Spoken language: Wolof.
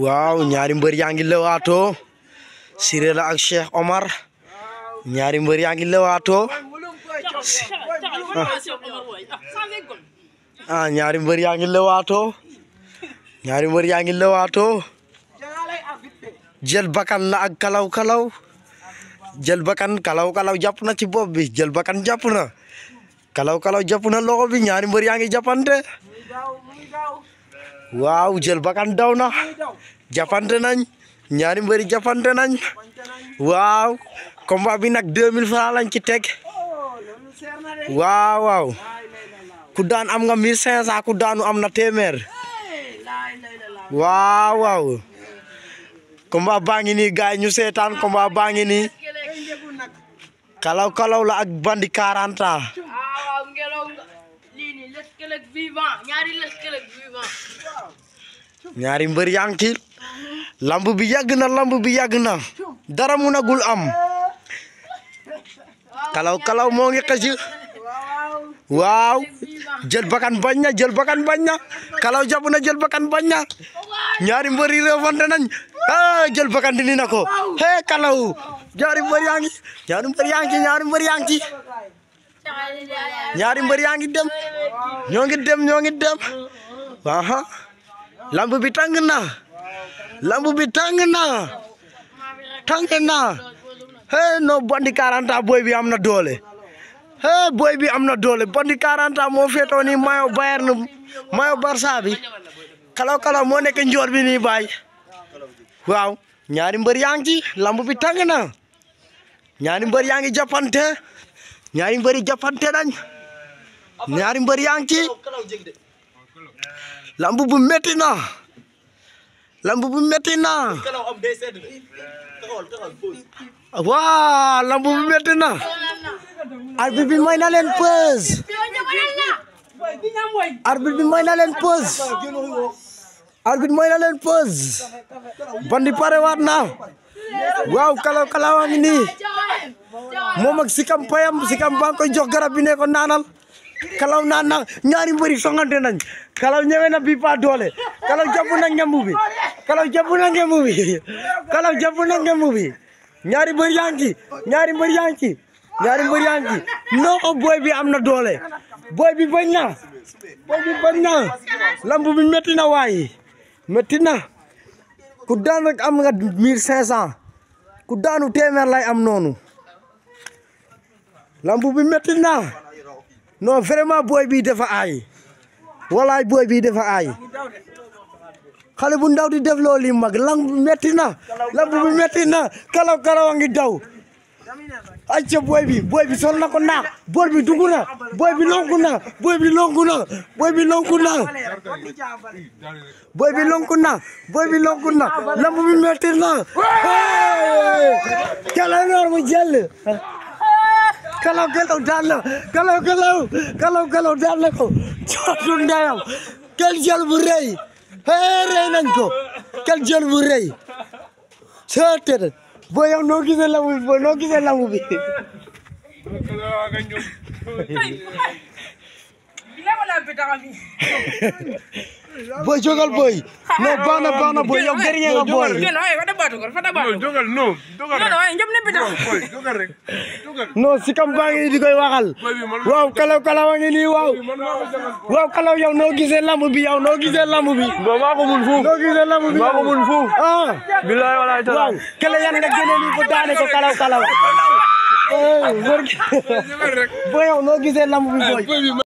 waaw ñaari mbër yaa ngi lewaatoo Siré la ak Cheikh Omar ñaari mbër yaa ngi lewaatoo ñaari mbër yaa ngi lewaatoo jël bakan la ak kalaw jël bakan kalaw jàpp na ci bopp bi jël bakan jàpp na kalaw jàpp na loxo bi ñaari mbër yaa ngi jàppante waaw jël bakan daw na jàppante nañ ñaari mbëri jàppante nañ waaw combat bi nag 2000 francs lañ ci teg waaw ku daan am nga 1500 ku daanu am na téeméer waaw combat baa ngi nii gaay ñu seetaan combat baa ngi nii kalaw la ak bandi 40 ans ñaari mbër yaa ngi ci lamb bi yàgg na dara munagul am kalaw moo ngi xëcc waaw jël bakan bañ na kalaw jàpp na jël bakan bañ na ñaari mbër yi reefante nañ jël bakan dindi na ko kalaw ñaari mbër yaa ngi dem ñoo ngi dem aha lamb bi tàng na no bandi 40 ans boy bi am na doole bandi 40 ans moo feetoo ni mayo Bayern mayo Barça bi kalaw moo nekk njoor bi nii baay waaw ñaari mbër yaa ngi ci lamb bi tàng na ñaari mbër yaa ngi jàppante nañ ñaari mbër yaa ngi ci lamb bu metti na waaw lamb bu metti na arbitre bi may na leen pause bandi pare waat na waaw kalaw a ngi nii moom ak sikam baa ngi koy jox garab bi ne ko naanal kalaw naan na ñaari mbëri songante nañ kalaw ñëwee na bi pa doole kalaw jàpp na ngembu bi ñaari mbër yaa ngi no boy bi am na doole boy bi bañ na lamb bi metti na waaye ku daan rek am nga 1500 ku daanu téeméer lay am noonu lamb bi metti na non vraiment boy bi dafa aay walaay boy bi dafa aay xale bu ndaw di def loolu mag lamb bi metti na kalaw a ngi daw acca boy bi sol na ko naax boy bi dugg na boy bi lonku na lamb bi metti na kalaw noor mu jël kalaw daan na ko cootu ndeyam kel jël bu rëy rey nañ ko kel jël bu rëy seetet boo yow noo gisee lamb bi boy jogal boy no bana boy yow gërñe nga boy no sikam baa ngi di koy waxal waaw kalaw a ngi nii waaw kalaw yow noo gisee lamb bi maa ko mun fuuf billahi wallahi taala kala yan nga gëne ni ko daane ko kalaw boy yow noo gisee lamb bi boy